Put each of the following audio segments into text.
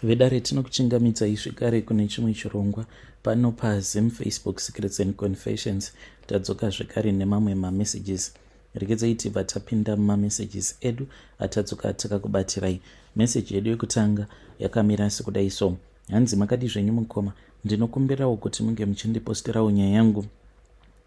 Vedare, tinokuchingamidzai zvekare kune chimwe chirongwa pano paZim Facebook Secrets and Confessions. Tadzoka zvekare nemamwe mamessages. Regedzai tibva tapinda mumamessages edu atadzoka takakubatirai. Meseji yedu yekutanga yakamira sekudai so. Hanzi, makadi zvenyu mukoma, ndinokumbirawo kuti munge muchindipostirawo nyaya yangu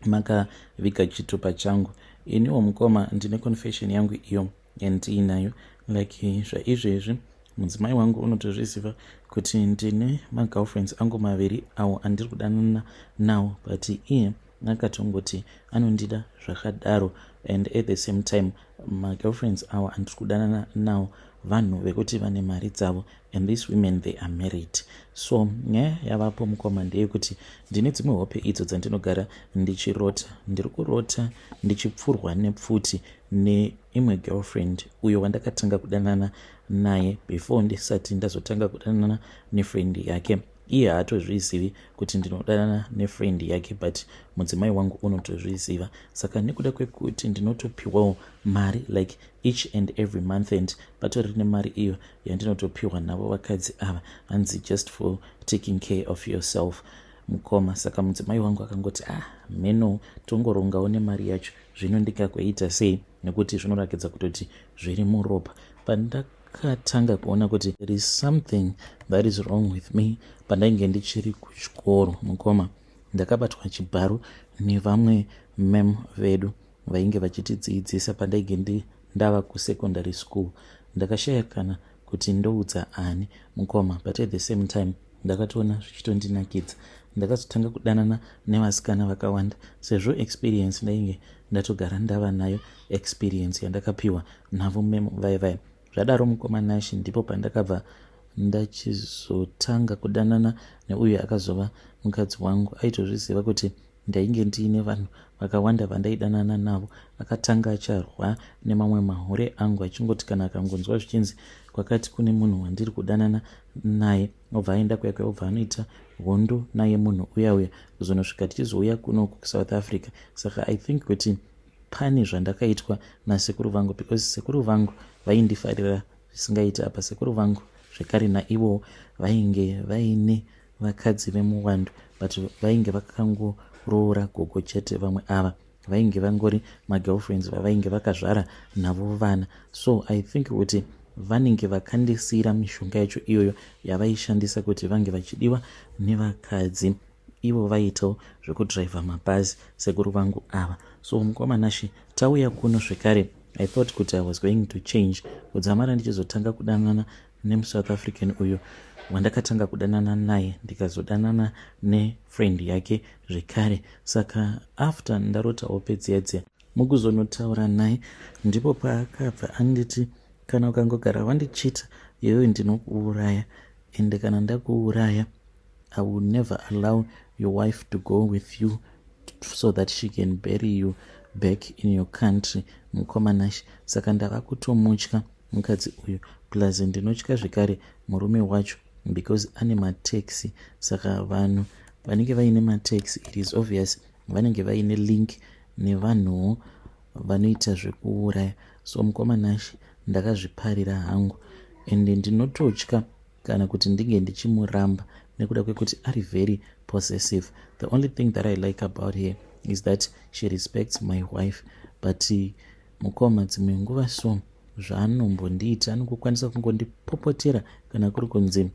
makaviga chitupa changu. Iniwo mukoma ndine confession yangu iyo yandiinayo, like zvaizvezvi mudzimai wangu unotozviziva kuti ndine magirlfriends angu maviri awo andiri kudanana nawo, but iye akatongoti anondida zvakadaro. And at the same time, magirlfriends awo andiri kudanana nawo vanhu vekuti vane mari dzavo, and these women, they are married. So nyaya yavapo mukoma ndeyekuti ndine dzimwe hope idzo dzandinogara ndichirota. Ndiri kurota ndichipfurwa nepfuti neimwe girlfriend uyo wandakatanga kudanana naye before ndisati ndazotanga kudanana nefriend yake. Iye haatozvizivi kuti ndinodanana nefriend yake, but mudzimai wangu unotozviziva. Saka nekuda kwekuti ndinotopiwawo mari like each and every month, and patori nemari iyo yandinotopiwa navo vakadzi ava, hanzi just for taking care of yourself, mukoma. Saka mudzimai wangu akangoti, "Ah, meno tongorongawo nemari yacho zvino, ndingakuita sei?" Nekuti zvinoratidza kutoti zviri muropa. Pandakatanga kuona kuti there is something that is wrong with me, pandainge ndichiri kuchikoro mukoma, ndakabatwa chibharo nevamwe mem vedu vainge vachitidzidzisa pandainge ndava kusecondary school. Ndakashaya kana kuti ndoudza ani mukoma, but at the same time ndakatoona zvichitondinakidza. Ndakazotanga kudanana nevasikana vakawanda sezvo experience ndainge ndatogara ndava nayo, experience yandakapiwa navo memo vai vai. Zvadaro mukoma Nashi, ndipo pandakabva ndachizotanga kudanana neuyo akazova mukadzi wangu. Aitozviziva kuti ndainge ndiine vanhu vakawanda vandaidanana navo. Akatanga acharwa nemamwe mahure angu, achingoti kana akangonzwa zvichinzi kwakati kune munhu wandiri kudanana naye, obva aenda kuya kuya, obva anoita hondo naye munhu uya uya, kuzonosvika tichizouya kuno kuSouth Africa. Saka I think kuti pane zvandakaitwa nasekuru vangu, because sekuru vangu vaindifarira zvisingaiti. Apa sekuru vangu zvekare naivowo vainge vaine vakadzi vemuwando, but vainge vakangoroora gogo chete. Vamwe ava vainge vangori magirlfriends vavainge vakazvara navo vana. So I think kuti vanenge vakandisiyira mishonga yacho iyoyo yavaishandisa kuti vange vachidiwa nevakadzi. Ivo vaitawo zvekudhiraivha mabhazi, sekuru vangu ava. So mukoma Nashi, tauya kuno zvekare, I thought kuti I was going to change kudzamara ndichizotanga kudanana nemuSouth African uyo wandakatanga kudanana naye, ndikazodanana nefriend yake zvekare. Saka after ndarota hope dziya dziya, mukuzonotaura naye ndipo paakabva anditi, "Kana ukangogara wandichita iwewe, ndinokuuraya, ende kana ndakuuraya, I will never allow your wife to go with you so that she can bury you back in your country." Mukoma Nashi, saka ndava kutomutya mukadzi uyu, plus ndinotya zvekare murume wacho because ane mataxi. Saka vanhu vanenge vaine mataxi, it is obvious vanenge vaine link nevanhuwo vanoita zvekuuraya. So mukoma Nashi, ndakazviparira hangu, ende ndinototya kana kuti ndinge ndichimuramba nekuda kwekuti ari very possessive. The only thing that I like about her is that she respects my wife, but mukoma, dzimwe nguva so zvaanombondiita, anongokwanisa kungondipopotera kana kuri kunzi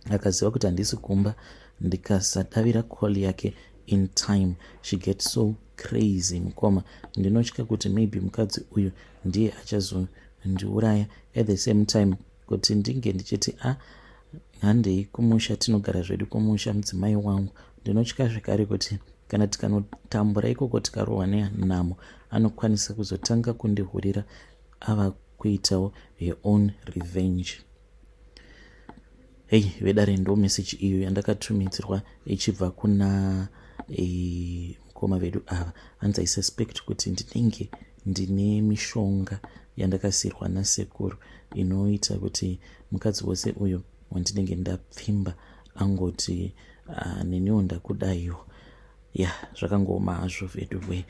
akaziva kuti handisi kumba, ndikasadavira call yake in time, she gets so crazy. Mukoma, ndinotya kuti maybe mukadzi uyu ndiye achazondiuraya. At the same time, kuti ndinge ndichiti, "A, ah, handei kumusha, tinogara zvedu kumusha," mudzimai wangu, ndinotya zvekare kuti kana tikanotambura ikoko, tikarohwa nenhamo, anokwanisa kuzotanga kundihurira ava kuitawo her own revenge. Hei vedare, ndo meseji iyo yandakatumidzirwa ichibva kuna mukoma vedu ava. Hanzi, "I suspect kuti ndinenge ndine mishonga yandakasiyirwa nasekuru inoita kuti mukadzi wose uyo wandinenge ndapfimba angoti, neniwo ndakudaiwo." Ya, zvakangooma hazvo veduwe.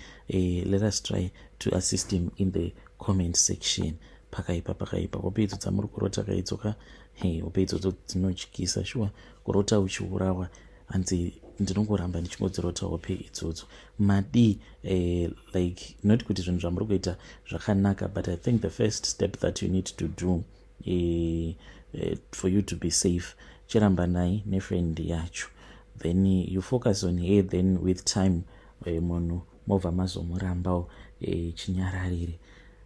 Let us try to assist him in the comment section. Pakaipa, pakaipa. Hope idzo dzamuri kurota kaidzoka. Hey, hope idzodzo dzinotyisa shuwa, kurota uchiurawa. Hanzi ndinongoramba ndichingodzirota hope idzodzo. Madii? Like, not kuti zvinhu zvamuri kuita zvakanaka, but I think the first step that you need to do for you to be safe, chirambanai nefriend yacho, then you focus on her. Then with time munhu mobva mazomurambawo chinyararire.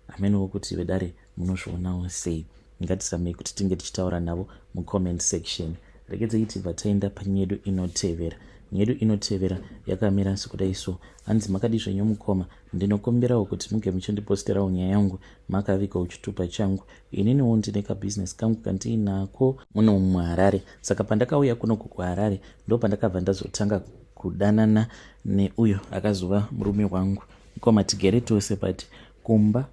Hamenowo kuti vedare munozvionawo sei. Ngatisamei kuti tinge tichitaura navo mucomment section. Regedzei tibva taenda panyedu inotevera. Nyedu inotevera yakamira sekudai so. Hanzi, "Makadi zvenyu mukoma? Ndinokumbirawo kuti muge muchindiposterawo nyaya yangu makavigawo chitupa changu. Ininiwo ndine kabhizinesi kangu kandiinako muno muHarare. Saka pandakauya kunoku kuHarare, ndo pandakabva ndazotanga kudanana neuyo akazova murume wangu. Mukoma, tigere tose, but kumba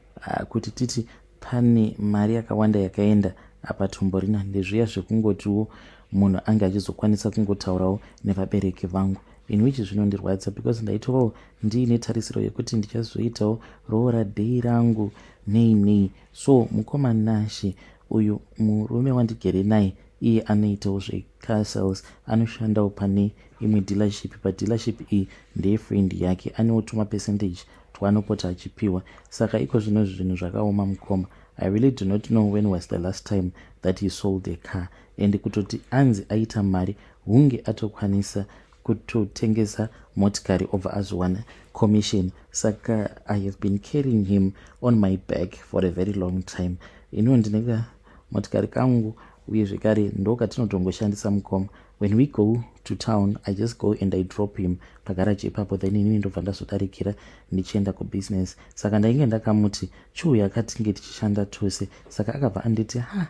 kuti titi pane mari yakawanda yakaenda apa tomborina. Ndezviya zvekungotiwo munhu ange achizokwanisa kungotaurawo nevabereki vangu, in which zvinondirwadza because ndaitovawo ndiine tarisiro yekuti ndichazoitawo roora day rangu nei nei. So mukoma Nashe, uyu murume wandigere naye, iye anoitawo zvecar sales. Anoshandawo pane imwe dealership. Padealership iyi ndeyefriend yake, anewo tuma percentage twaanopota achipiwa. Saka iko zvino zvinhu zvakaoma mukoma. I really do not know when was the last time that he sold a car, and kutoti anzi aita mari, hunge atokwanisa kutotengesa motikari, obva azowana commission. Saka I have been carrying him on my back for a very long time. Iniwo ndine kamotikari kangu, uye zvekare ndo katinotongoshandisa mukoma. When we go to town, I just go and I drop him pagaraji ipapo, then inini ndobva ndazodarikira ndichienda kubusiness. Saka ndainge ndakamuti chiuya katinge tichishanda tose. Saka akabva anditi, 'Ha,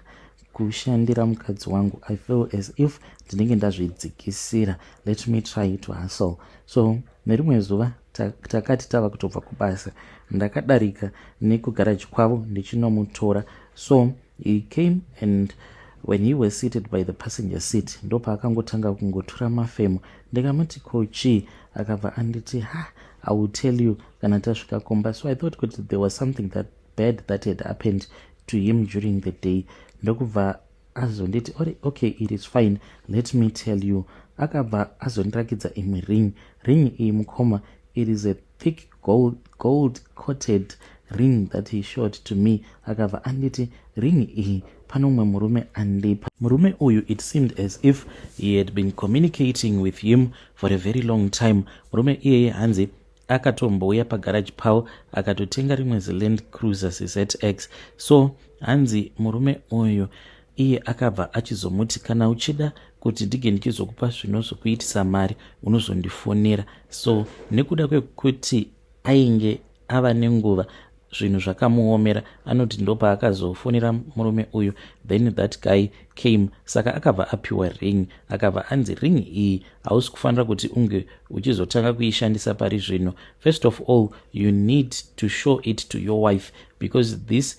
kushandira mukadzi wangu, I feel as if ndinenge ndazvidzikisira. Let me try to hustle.' So nerimwe zuva takati tava kutobva kubasa, ndakadarika nekugaraji kwavo ndichinomutora. So he came, and when he was seated by the passenger seat, ndopaakangotanga kungotura mafemo. Ndikamuti, 'Ko chii?' Akabva anditi, 'Ha, I will tell you kana tasvika kumba.' So I thought kuti there was something that bad that had happened to him during the day. Ndokubva azonditi, 'Okay, it is fine, let me tell you.' Akabva azondirakidza imwe ring. Ring iyi mukoma, it is a thick gold coated ring that he showed to me. Akabva anditi ring iyi pano mumwe murume andipa. Murume uyu, it seemed as if he had been communicating with him for a very long time. Murume iyeye hanzi akatombouya pagaraji pavo, akatotenga rimwe ziLand Cruiser ZX. So hanzi murume uyu iye akabva achizomuti, 'Kana uchida kuti ndige ndichizokupa zvinozokuitisa mari, unozondifonera.' So nekuda kwekuti ainge ava nenguva zvinhu zvakamuomera, anoti ndopaakazofonera murume uyu. Then that guy came. Saka akabva apiwa ring. Akabva anzi, 'Ring iyi hausi kufanira kuti unge uchizotanga kuishandisa pari zvino. First of all, you need to show it to your wife, because this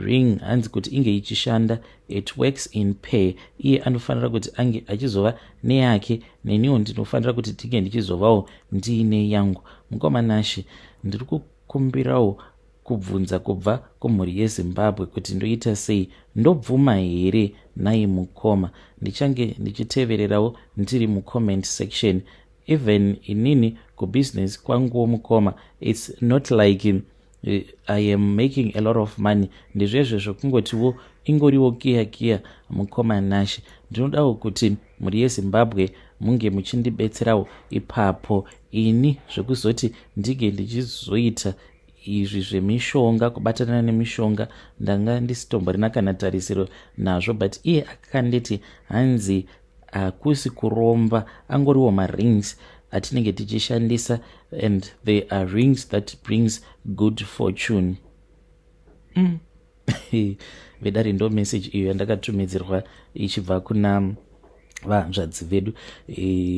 ring, hanzi kuti inge ichishanda, it works in pair. Iye anofanira kuti ange achizova neyake, neniwo ndinofanira kuti tinge ndichizovawo ndiine yangu.' Mukoma Nashe, ndiri kukumbirawo kubvunza kubva kumhuri yeZimbabwe kuti ndoita sei. Ndobvuma here nai mukoma? Ndichange ndichitevererawo ndiri mucomment section. Even inini kubusiness kwanguwo mukoma, it's not like I am making a lot of money. Ndizvezve zvokungotiwo ingoriwo kiya kiya. Mukoma Nashe, ndinodawo kuti mhuri yeZimbabwe munge muchindibetserawo ipapo. Ini zvekuzoti ndinge ndichizoita izvi zvemishonga, kubatana nemishonga, ndanga ndisitomborina kana tarisiro nazvo. But iye akanditi hanzi hakusi kuromba, angoriwo marings atinenge tichishandisa, and they are rings that brings good fortune.' Vedare, ndo message iyo yandakatumidzirwa ichibva kuna vahanzvadzi vedu.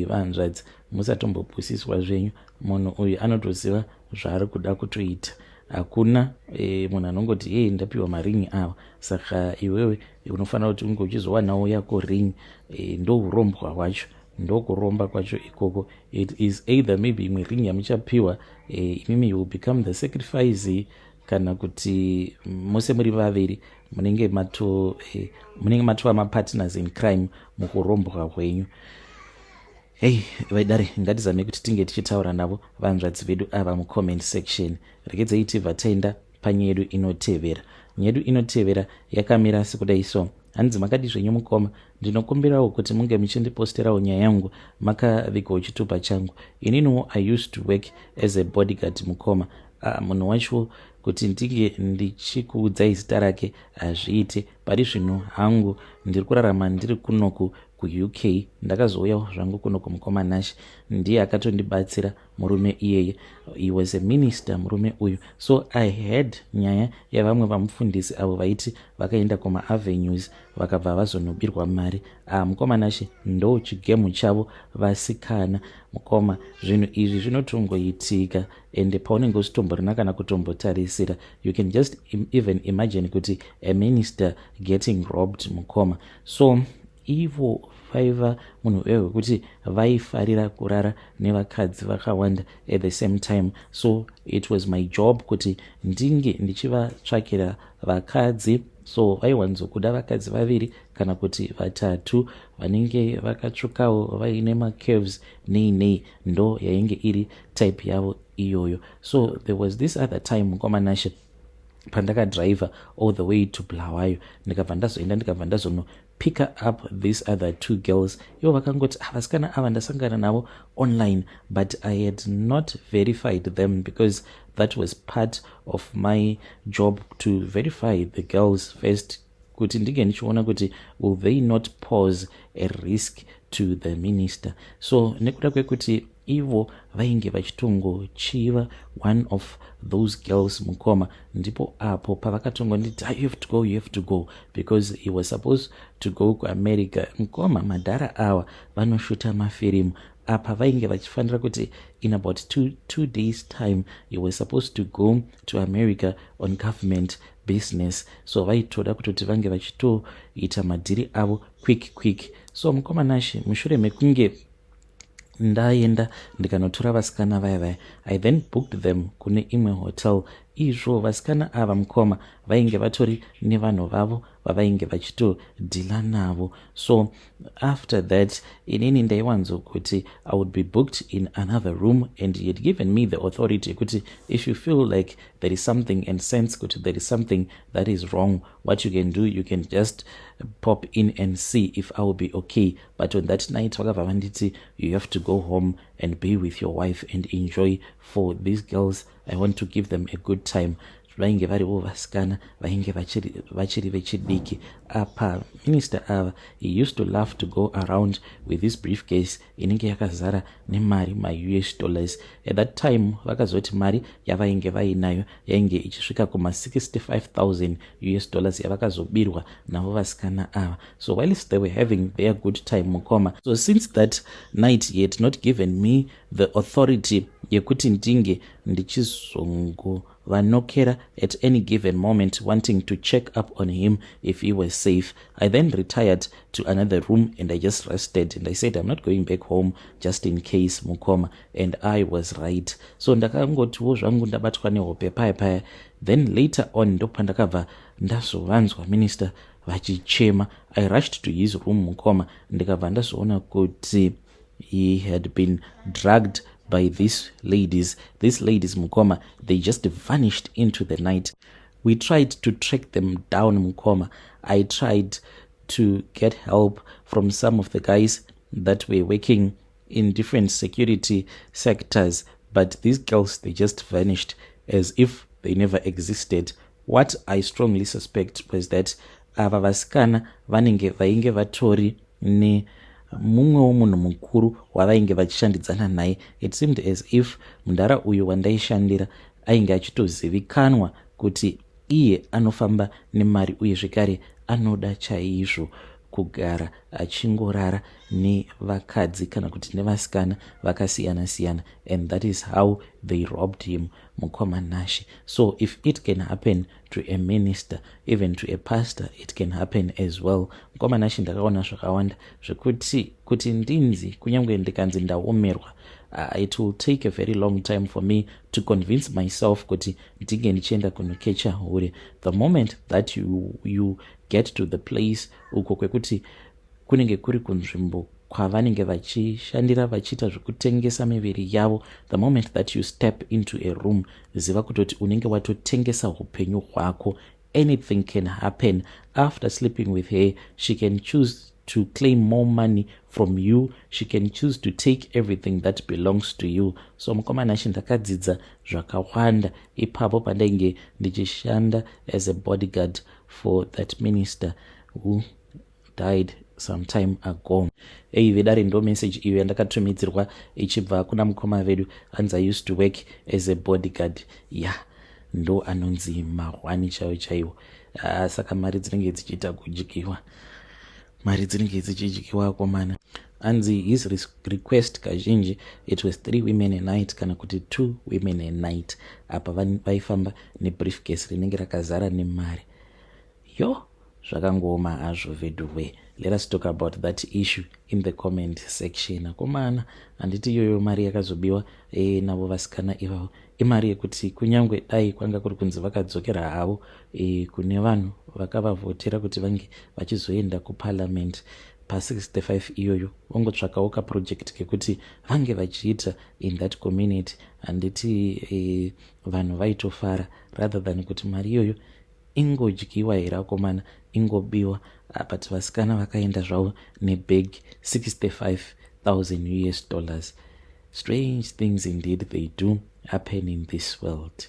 Vahanzvadzi, musatombopusiswa zvenyu. Munhu uyu anotoziva zvaari kuda kutoita. Hakuna munhu anongoti, 'Ei, ndapiwa maringi ava, saka iwewe unofanira kuti unge uchizowanawo yako ring.' Ndo urombwa hwacho, ndokuromba kwacho ikoko. It is either maybe imwe ring yamuchapiwa, imimi you will become the sacrifice, kana kuti mose muri vaviri. Munenge mato munenge matova mapartners in crime mukurombwa hwenyu. Hei vaidare, ngatizame kuti tinge tichitaura navo vanzvadzi vedu ava mucomment section. Regedzei tibva taenda panyaya yedu inotevera. Nyaya yedu inotevera yakamira sekudai so. Hanzi, "Makadi zvenyu mukoma? Ndinokumbirawo kuti munge muchindiposterawo nyaya yangu makavigawo chitupa changu. Ininiwo I used to work as a bodyguard, mukoma." Ah, munhu wacho kuti ndinge ndichikuudzai zita rake hazviite. Pari zvino hangu ndiri kurarama ndiri kunoku kuUK. Ndakazouyawo zvangu kunoku. Mukoma Nash, ndiye akatondibatsira murume iyeye. He was a minister, murume uyu. So I had nyaya yavamwe vamufundisi avo vaiti vakaenda kumaavenues vakabva vazonobirwa mari. Ah, mukoma Nashe, ndo chigemu chavo vasikana. Mukoma, zvinhu izvi zvinotongoitika, ende paunenge usitomborina kana kutombotarisira. You can just even imagine kuti a minister getting robbed, mukoma. So ivo vaiva munhu uye wekuti vaifarira kurara nevakadzi vakawanda at the same time. So it was my job kuti ndinge ndichivatsvakira vakadzi. So vaiwanzokuda vakadzi vaviri kana kuti vatatu vanenge vakatsvukawo, vaine macurves, nei nei. Ndo yainge iri type yavo iyoyo. So there was this other time, mukoma Nashe, pandakadriver all the way to Bulawayo, ndikabva ndazoenda, ndikabva ndazono pick up these other two girls. Ivo vakangoti, "Ah, vasikana ava ndasangana navo online," but I had not verified them because that was part of my job to verify the girls first, kuti ndinge ndichiona kuti will they not pose a risk to the minister. So nekuda kwekuti ivo vainge vachitongochiva one of those girls, mukoma, ndipo apo pavakatongonditi, "Ah, you have to go, you have to go," because he was supposed to go kuAmerica. Mukoma, madhara awa vanoshuta mafirimu. Apa vainge vachifanira kuti in about 2 days time he was supposed to go to America on government business. So vaitoda kutoti vange vachitoita madhiri avo quick quick. So mukoma Nashe, mushure mekunge ndaenda ndikanotora vasikana vaya vaya, I then booked them kune imwe hotel. Izvo vasikana ava, mukoma, vainge vatori nevanhu vavo vavainge vachitodhila navo. So after that, inini ndaiwanzokuti I would be booked in another room, and he had given me the authority yekuti if you feel like there is something and sense kuti there is something that is wrong, what you can do, you can just pop in and see if I will be okay. But on that night vakabva vanditi, "You have to go home and be with your wife and enjoy. For these girls, I want to give them a good time." Vainge varivo vasikana vainge vachiri vechidiki. Apa minista ava, he used to love to go around with this briefcase inenge yakazara nemari, maUS dollars. At that time vakazoti mari yavainge vainayo yainge ichisvika kuma65 000 US dollars yavakazobirwa navo vasikana ava. So whilst they were having their good time, mukoma, so since that night he had not given me the authority yekuti ndinge ndichizongovanokera at any given moment, wanting to check up on him if he was safe. I then retired to another room and I just rested, and I said, "I'm not going back home just in case," mukoma, and I was right. So ndakangotiwo zvangu ndabatwa nehope paya paya. Then later on ndopandakabva ndazovanzwa minister vachichema. I rushed to his room, mukoma, ndikabva ndazoona kuti he had been drugged by these ladies. These ladies, mukoma, they just vanished into the night. We tried to track them down, mukoma. I tried to get help from some of the guys that were working in different security sectors, but these girls, they just vanished as if they never existed. What I strongly suspect was that ava vasikana vanenge vainge vatori nemumwewo munhu mukuru wavainge vachishandidzana naye. It seemed as if mundara uyu wandaishandira ainge achitozivikanwa kuti iye anofamba nemari, uye zvekare anoda chaizvo. kugara achingorara nevakadzi kana kuti nevasikana vakasiyana siyana, and that is how they robbed him, mukoma Nashe. So if it can happen to a minister, even to a pastor it can happen as well. Mukoma Nashe, ndakaona zvakawanda zvekuti kuti ndinzi kunyange ndikanzi ndaomerwa, it will take a very long time for me to convince myself kuti ndinge ndichienda kunokecha hure. The moment that you get to the place uko kwekuti kunenge kuri kunzvimbo kwavanenge vachishandira, vachiita zvekutengesa miviri yavo, the moment that you step into a room, ziva kutoti unenge watotengesa upenyu hwako. Anything can happen. After sleeping with her, she can choose to claim more money from you. She can choose to take everything that belongs to you. So mukoma Nashe, ndakadzidza zvakawanda ipapo pandainge ndichishanda as a bodyguard for that minister who died some time ago. Ei vedare, ndo message iyo yandakatumidzirwa ichibva kuna mukoma vedu. Hanzi, "I used to work as a bodyguard." Ya, yeah, ndo anonzi mahwani chaiwo chaiwo. Saka mari dzinenge dzichiita kudyiwa, mari dzinenge dzichidyiwa akomana. Anzi his request kazhinji, it was three women a night kana kuti two women a night. Apa vaifamba nebriefcase rinenge rakazara nemari. Yo, zvakangooma hazvo veduwe. Let us talk about that issue in the comment section. Akomana, handiti iyoyo mari yakazobiwa navo vasikana ivavo imari yekuti kunyange dai kwanga kuri kunzi vakadzokera havo kune vanhu vakavavhotera kuti vange vachizoenda kuparliament pa65 iyoyo, vongotsvakawo kaproject kekuti vange vachiita in that community, handiti vanhu vaitofara, rather than kuti mari iyoyo ingodyiwa here akomana, ingobiwa. But vasikana vakaenda zvavo nebag, 65,000 US dollars. Strange things indeed, they do happen in this world.